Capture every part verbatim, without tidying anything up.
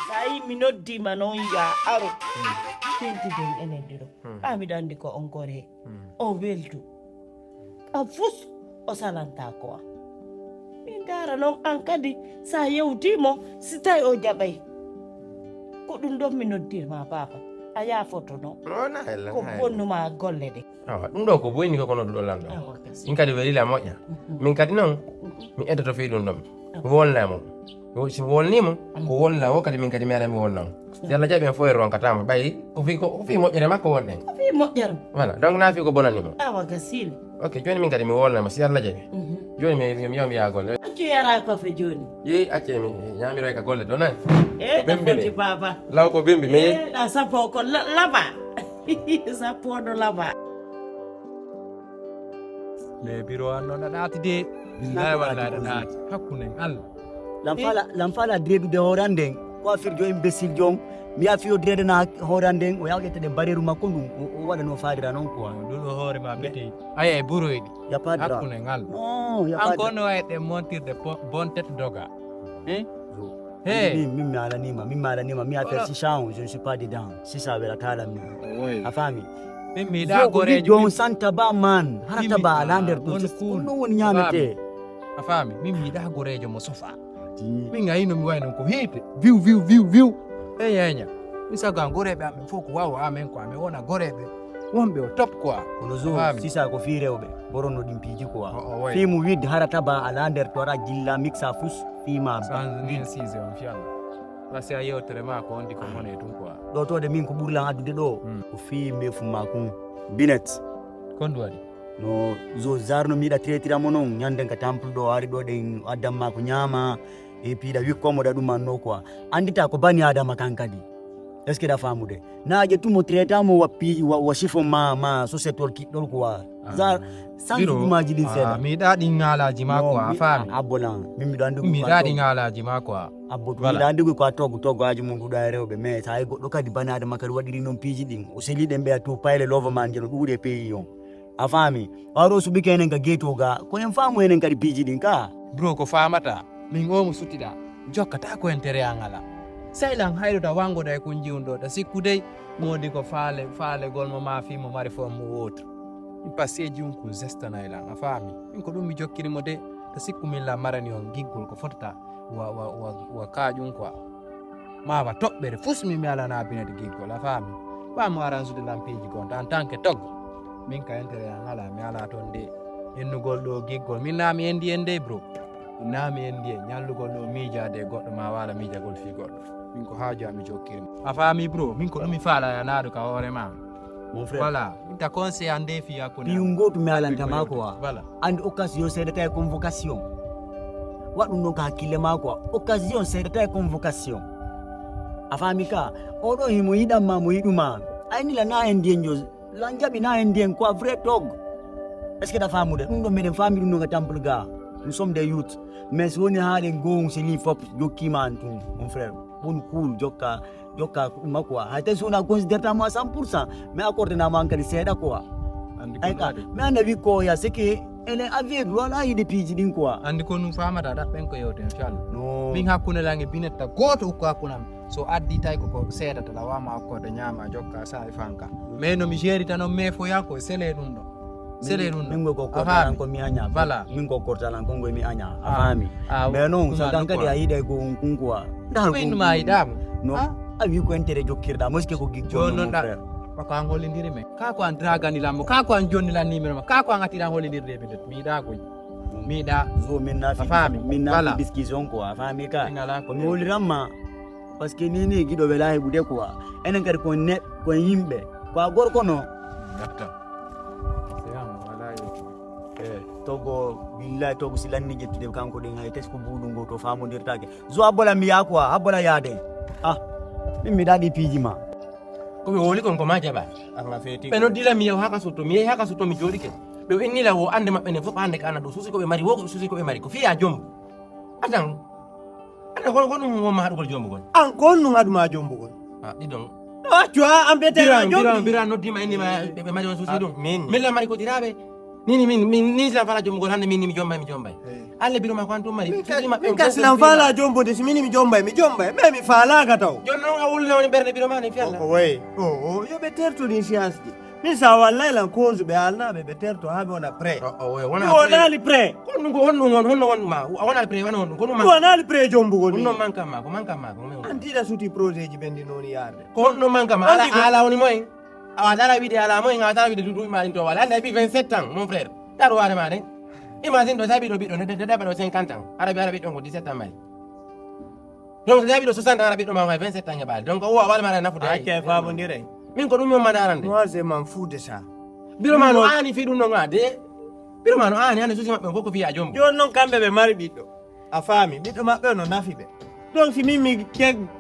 Tawi mi noddiima noon, ya aro. Tentiden enen ɗiɗo. Ɓaa miɗo anndi ko on goree. O weldu. Ka fus o salantaa ko am. Min ndaara noon aan kadi, so a yewtii mo, si tawi o jaɓay. Ko ɗum ɗoon mi noddirma, baaba. A yaafoto noon. Ko bonnumaa golle ɗe. Awa, ɗum ɗo ko boyni ko kono ɗuɗo lanɗo. Min kadi welila moƴƴa. Min kadi noon, mi eddoto fii ɗum ɗon. Mi wolna mo. Si mi wolni mo, ko wolna o kadi min kadi mi ara mi wolna mo. Si Allah jaɓi en fof en ronkata mo. Ɓay ko fii ko fii moƴƴere makko wonɗen. Ko fii moƴƴere. Voilà, donc na fii ko bonani mo. Awa gasili. Ok, jooni min kadi mi wolna mo si Allah jaɓi. Jooni mi mi mi yaha golle. Accu yara kofe jooni. Yeyi acce mi ñaamiroy ka golle ɗo nan. E ɗa foti baba. Law ko bimbi mi yeyi. Ɗa sappo ko laba. Sappo no laba. Mais biro an noon aɗa aati de. Billahi wallahi aɗa aati hakkunden Allah. Lam fala lam fala dredude hooranden. Ko afir jo imbécile jon. Mi yafi o dredana hooranden o yaw ƴettede bareru makko ndum o waɗa no faadira noon quoi. Ɗum o hoore ma bete. Aya e buroyɗi. Hakkunden Allah. An ko no wawi ɗe montirde bontet doga. Hein? Hey. Min, min mi alanima, min mi alanima, mi affaire si champ, je ne suis pas dedans. Si ça wela talam ni. A fami? Min mi da gorejo. Jon santa ba man, harata ba alander to. Ɗum ɗum woni ñamete. A fami? Min mi da gorejo mo sofa. Min ayino mi wayno ko hite. Viw viw viw viw. E yanya. Mi saga goreɓe amen fof ko wawa amen ko amen wona goreɓe. Wonɓe o top quoi. Kono zo sisa ko fii rewɓe boronno ɗin piiji quoi. Fii mo widde harata ba ala nder to ara jilla mixa fus fii ma. Sanzinin sise on fiyalla. Parce que a yewtere ma ko ondi ko mone tun quoi. Ɗo tode min ko ɓurlan addude ɗo ko fii mbefu ma kun. Binet. Kondu waɗi? No zo zarno miɗa traitira mo non ñanden ka temple ɗo ari ɗo ɗen addan ma ko ñama. E piiɗa wikkomo ɗa ɗuman no quoi. Andita ko bani adama kan kadi. Est-ce que ɗa famude? Naaƴe tun mo traita mo wa piiji wa wa chiffon ma ma sosetol kiɗɗol quoi. Za sansi ɗumaji ɗin seeɗa. Mi yiɗa ɗin ŋaalaji ma quoi a faami. Abbolan min miɗo andi mi yiɗa ɗin ŋaalaji ma quoi. Abbo tu miɗa andi ko a toggo toggo aji mum ɗuɗa e rewɓe mais sa e goɗɗo kadi banaade ma kadi waɗiri noon piiji ɗin o seli ɗen ɓeya tu payle lovo man jeno ɗuuɗi e pays on. A faami? Waro suɓike enen ka geto ga ko en faamu enen kadi piiji ɗin ka. Bro ko faamata min o mo suttiɗa jokkata ko intérêt an ala. Sehil an hayɗo ta wangoɗa e kun jiwnuɗo ta sikku dey moodi ko faale faalegol mo ma fii mo mari fo mo wootu. Min passeji un kun zestanay lan a faami? Min ko ɗum mi jokkiri mo de ta sikku min la marani on giggol ko fotata wa wa wa wa kaaƴum quoi. Mawa toɓɓere fus mi mi alana binete giggol a faami? Ɓa mo aransude lan piiji gonta en tant que toggo. Min ka intérêt an ala mi ala toon de. Innugol ɗo giggol min na mi endi en dey bro. Min na mi endi en ñallugol ɗo miijaade e goɗɗo ma waala miijagol fii goɗɗo. Min ko haaju am mi jokkirma a faami bro? Min ko ɗum mi faala ya naadu ka hoore ma. Mon frère voilà. Min ta conseil an dey fii hakkunde piyum gootu mi alanta ma ko wa voilà. Andi occasion seedata e convocation. Waɗ ɗum ɗon ka hakkille ma ko wa occasion seedata e convocation. A faami ka oɗo himo yiɗan ma mo yiɗuma. Aynila na en ndiyen jo lan jaɓi na en ndiyen quoi vrai tog. Est ce que ta famude ɗum ɗo meɗen faami ɗum ɗo ga temple ga. Nous sommes des youth. Mais so woni haɗen gowon seni fop jokkima an tun mon frère. Woni cool jokka jokka makko wa hay tawi so wona considérta mo à cent pour cent. Mais accordé namo an kadi seeɗa quoi. Ay ka mais anda wi ko ya c'est que ene aveugle wala yiɗi piiji ɗin quoi. Andi ko ɗum famata ɗaɓɓen ko yewten inchallah. No min hakkunde lange binetta goto ukko hakkunam. So addi tawi koko seedata lawama okkoode ñaama jokka sa e fanka. Mais no mi gérita noon mefoyanko e sele ɗum ɗo. Sele ɗum ɗo min ko kortalan ko mi aña voilà. Min ko kortalan ko ngoy mi aña a faami. Mais non so dan kadi a yiɗay ko on kunkuwa dal ko innuma yiɗama. No a wi ko intérêt jokkirɗa moske ko giggo non ɗa. Ko an hollindiri men ka ko an dragani lammo ka ko an jonni lan numéro ma ka ko an attira hollindirde ɓe mi yiɗa koy. Mi yiɗa zo min nafi a faami min nafi discussion quoi a faami ka ko mi holiranma. Parce que ni ni giɗo wela heɓude quoi enen kadi ko neɗ ko yimɓe ko a gorko no. Toggo billahi toggo si lanni ƴettude kanko ɗen hay test ko buuɗu ngo to famodirtake zo abbola mi yaa quoi abbola yaade. Ah min mi ɗaɗi piiji ma. Ko ɓe woli kon ko ma jaɓa. Ɓe noddira mi yaw haka sutto mi yehi haka sutto mi jooɗike. Ɓe innila wo ande maɓɓe nden fof ande ka ana ɗo susi ko ɓe mari wo susi ko ɓe mari ko fiya jombo. Atan Ata kono ko ɗum wonma haɗugol jombugol. An ko honɗum haɗuma jombugol? A ɗiɗon. Accu ha an ɓe tera jombugol. Bira noddima innima ɓe mari on susi ɗum. Min milla mari ko tiraɓe. Nini min min ni silan fala jombugol hande min ni mi jombay mi jombay. Alle biro ma ko antum mari. Min kasi lan fala jombude si mini mi jombay mi jombay mais mi fala ka taw. Jon non a wulna woni berde biro ma ni fi Allah. Ko way. O o yo be terto ni science di. Min sa wallahi lan kozu be alna be be terto ha be wona prêt. O o wona. Wona li prêt. Kon nungo hon nungo hon non ma. Wona prêt wona hon kono ma. Wona li prêt jombugol ni. Non manka ma ko manka ma ko. Antida suti projet ji bendi noni yarde. Ko non manka ma ala ala woni moy. Awa dara wiide ala moy nga dara wiide dudu ma din to wala ande bi vingt-sept ans mon frère. Dar ware ma de. Imagine do sabi do biddo ne de de do cinquante ans. Arabi arabi don ko dix-sept ans mari. Donc sabi do soixante ans arabi do ma vingt-sept ans e bal. Donc o wala mara nafu de. Ake fa mo ndire. Min ko dum ma darande. Moi je m'en fous de ça. Biro ma no ani fi dum no nga de. Biro ma no ani ani susi mabbe ko ko fi a jom. Jon non kambe be mari biddo. A faami ɓiɗɗo maɓɓe no nafi ɓe. Donc si min mi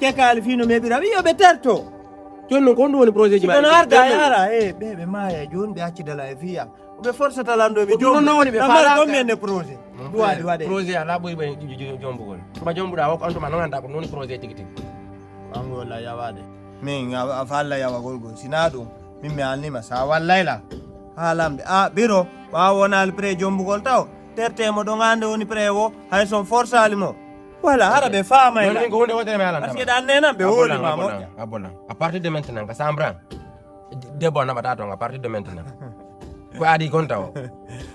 kekaali fii no meɓira wi yo ɓe terto. Jooni noon ko honɗum woni projet ji maɓɓe? Kono arda yara e ɓe ɓe maaya jooni ɓe acci dala e fiya. Ɓe forsa talanɗo ɓe jooni. Ɗum noon woni ɓe faala. Combien de projet? Duwaɗi waɗe. Projet ala ɓuri ɓe jombugol. Tuma jombuɗa o ko antuma noon anda ko noon projet tigi tigi. Ango la yawaade. Min a faalla yawagol gol sina ɗum. Min mi alnima sa wallay lan. Haalamɓe a ɓiro ɓawo wonaali pre jombugol taw. Terte mo ɗon hande woni pre o hay son forsaali mo. Wala hara ɓe faamay lan. Min ko hunde wotere mi alanta. Parce que ɗan nenan ɓe woli ma moƴƴa. Abonnan à partir de maintenant ka sambran. Debbo a naɓata toon à partir de maintenant. Ko adi kon taw.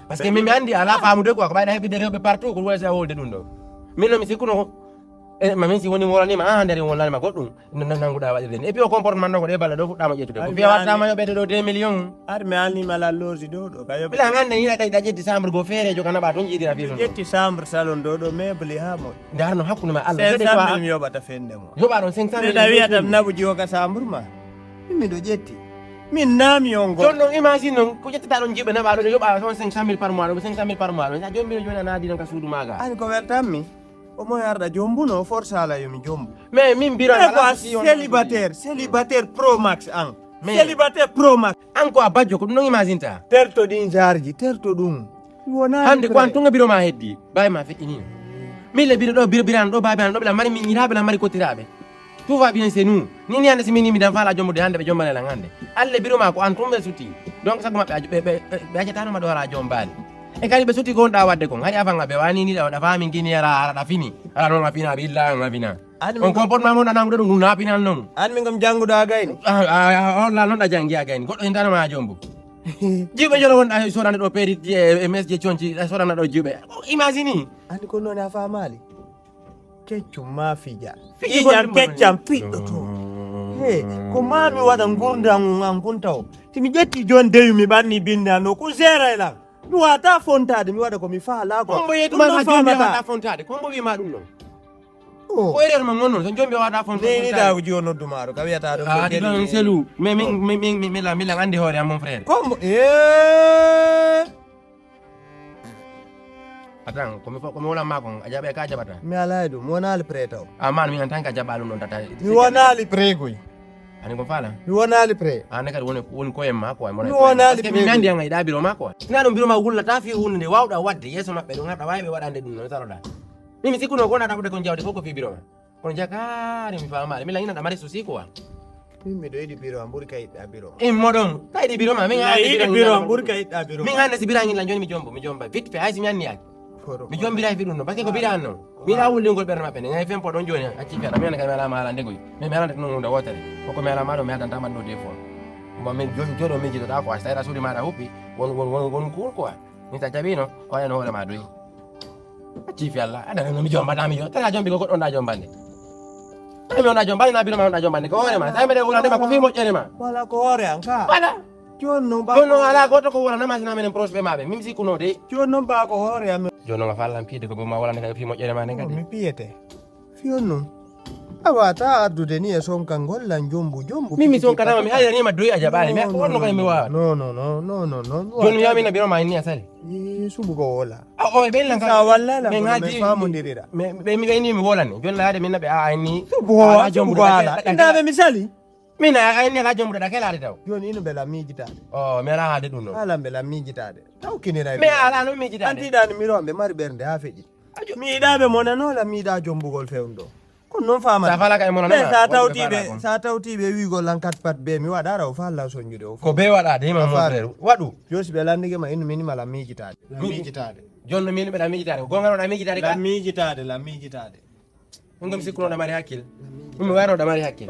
Parce que min mi andi ala faamude quoi ko ɓayɗa heɓide rewɓe partout ko woni sa wolde ɗum ɗo. Min no mi sikkuno ko e ma min si woni wolanima a nder wolanima goɗɗum. Nanguɗa waɗirde ni et puis o comportement ɗo ko ɗe balla ɗo fuɗɗama ƴettude ko fiya wattama yoɓede ɗo deux millions. Ar mi alnima lallorsi dow ɗo ka yoɓe. Bila gande yiɗa kadi ɗa ƴetti chambre goo feerejo ka naɓa toon jiiɗira fii toon ƴetti chambre salon dow ɗo meuble ha moƴ. Ndarno hakkunde ma allah cinq cent mille mi yoɓata fende mo yoɓa ɗon cinq cent mille ɗa wiyata mi naɓu jiwo ka chambre ma. Min miɗo ƴetti min naami on goo. Ɗon ɗon imagine noon ko ƴettata ɗon jiɓe naɓa ɗon yoɓa ɗon cinq cent mille par mois ɗon cinq cent mille par mois ɗon sa jombino jooni a naadi ɗon ka suudu maga. Ani ko weltanmi. Omo yarɗa jombuno o forsala yomi jombu. Mais min mbira ko a célibataire célibataire pro max an. Célibataire pro max. An ko a bajjo ko ɗum non imaginta. Terto ɗin jarji terto ɗum. Hande ko an tunga biro ma heddi bay ma feƴƴini. Min le biro ɗo biro birano ɗo babi an ɗo ɓe la mari miñiraɓe la mari kottiraɓe. Tout va bien c'est nous. Ni ni hande si min yimi dan fala jombude hande ɓe jombane lan hande. Alle biro ma ko an tumɓe suti. Donc sago maɓɓe ɓe accatano ma ɗo ala jombani. E kadi ɓe suti ko honɗa wadde kon hari afan ɓe wani ni ɗa faami gini ara ara ɗa fini. Ara noon a fina ɓe illa an a fina. On comportement mon a nangude ɗum ɗum napinan noon. An min kam jannguɗo a gayni. Holla noon ɗa janngi a gayni goɗɗo hintano ma a jombo. Jiwɓe jolo wonɗa sodande ɗo peeri e mes je conci sodande ɗo jiwɓe. Imagine. Andi ko noon a faamaali. Keccum ma fija. Fijam keccam piɗɗo to. He ko ma mi waɗa ngurdangu ngan kun taw. Si mi ƴetti jon dewi mi ɓanni bindan ɗo ko seera e lan. Mi wata fontade mi waɗa ko mi faala ko. Kombo yetu ma jombi wata fontade kombo wi ma ɗum ɗon. Ko erreur ma ngon non so jombi wata fontade. Ni ni da ko jiwo noddu ma ɗo ka wiyata ɗum. Adi ɗon selu mais min min min min mila mila andi hoore am mon frère. Kombo eh. Atan komi fo komi wolan ma kon a jaɓe ka jaɓata. Mi alay ɗum wonaali prêt taw. Aman min en tant que a jaɓa ɗum ɗon tata. Mi wonaali prêt koy. Ani ko fala. Mi wonaali prêt. An kadi woni woni koyen ma quoi. Mi wonaali prêt. Mi andi an ay da biro ma quoi. Sina ɗum biro ma wullata fi hunde nde wawɗa wadde yeeso maɓɓe ɗum haɗa wawi ɓe waɗande ɗum non saroɗa. Min mi sikkuno ko wonata ɓude kon jawdi fof ko fi biro ma. Kono jakaari mi faamaali mi lañina ɗa mari souci quoi. Min miɗo yiɗi biro am ɓuri ka yiɗɗa biro ma. Immo ɗon ka yiɗi biro ma min a yiɗi biro am ɓuri ka yiɗɗa biro ma. Min hande si biraŋil lan joni mi jombo mi jomba vite fait hay si mi anniyaaki. Mi jombira fi ɗum ɗo parce que ko bira an noon. Mi yiɗa wullingol ɓernde maɓɓe nde ñayi fempo ɗon joni acci fiyata mi anda kadi mi ala maala ndegoy. Min mi alanta noon hunde wotere koko mi ala maɗo mi addanta man ɗo des fois. Bon min joni joɗo min jiɗoɗa quoi so tawi a suuɗi maɗa huppi won won won won cool quoi. Min sa jaɓino o wayano hoore ma doyi. Acci fi Allah aɗa no mi jombata mi jo tata jombi ko goɗɗo nda jombande. Ay mi wona jombande na bino ma wona jombande ko hoore ma sa mbeɗe wulande ma ko fi moƴƴere ma. Wala ko hoore an ka wala. Joni noon ba kono ala goto ko wala nama sina menen proche ɓe maɓe min sikkuno de. Joni noon ba ko hoore am. Joni noon a fallan piyede ko boma walande kay fi moƴƴere ma nden kadi mi piyete. Fiyon noon. A wata ardude ni e sonkangol lan jombu jombu. Min mi sonkanama mi hayranima doyi a jaɓani mi wonno kay mi wawa. Non non non non non non. Joni mi yamina biro ma inni a sali. Subu ko wola. A o ɓen lan sa wallala min haji famodirira. Ɓe mi ɓeyni mi wolani joni laade min naɓe a inni. Subu howa subu ko ala indaɓe mi sali. Min a inni ala jombuɗo ɗa kelaade taw. Joni ino ɓe lan miijitade. O mi ala haade ɗum noon. Ala ɓe lan miijitade. Taw kinira. Mi ala noon miijitade. Antiɗani miro ɓe mari ɓernde ha feƴƴi. Mi yiɗaɓe monanola mi yiɗa jombugol fewndo. Ko noon faamata. Sa faalaka e mon a Mais nana, sa wonɓe tawtiiɓe faalaka on. Sa tawtiiɓe wiigol lan kat pat be mi waɗa raw fa lan soñude o. Ko be waɗa de ma mon Affaire. Frère waɗu. Yo si ɓe lanndike ma ino mini mala miijitaade. La miijitaade. Jonno min ɓeɗa miijitaade ko gonga ɗoɗa miijitaade La ka. Miijitaade, la miijitaade. Ɗum ɗum sikkunoɗa mari hakkil. Ɗum mi wayroɗa mari hakkil.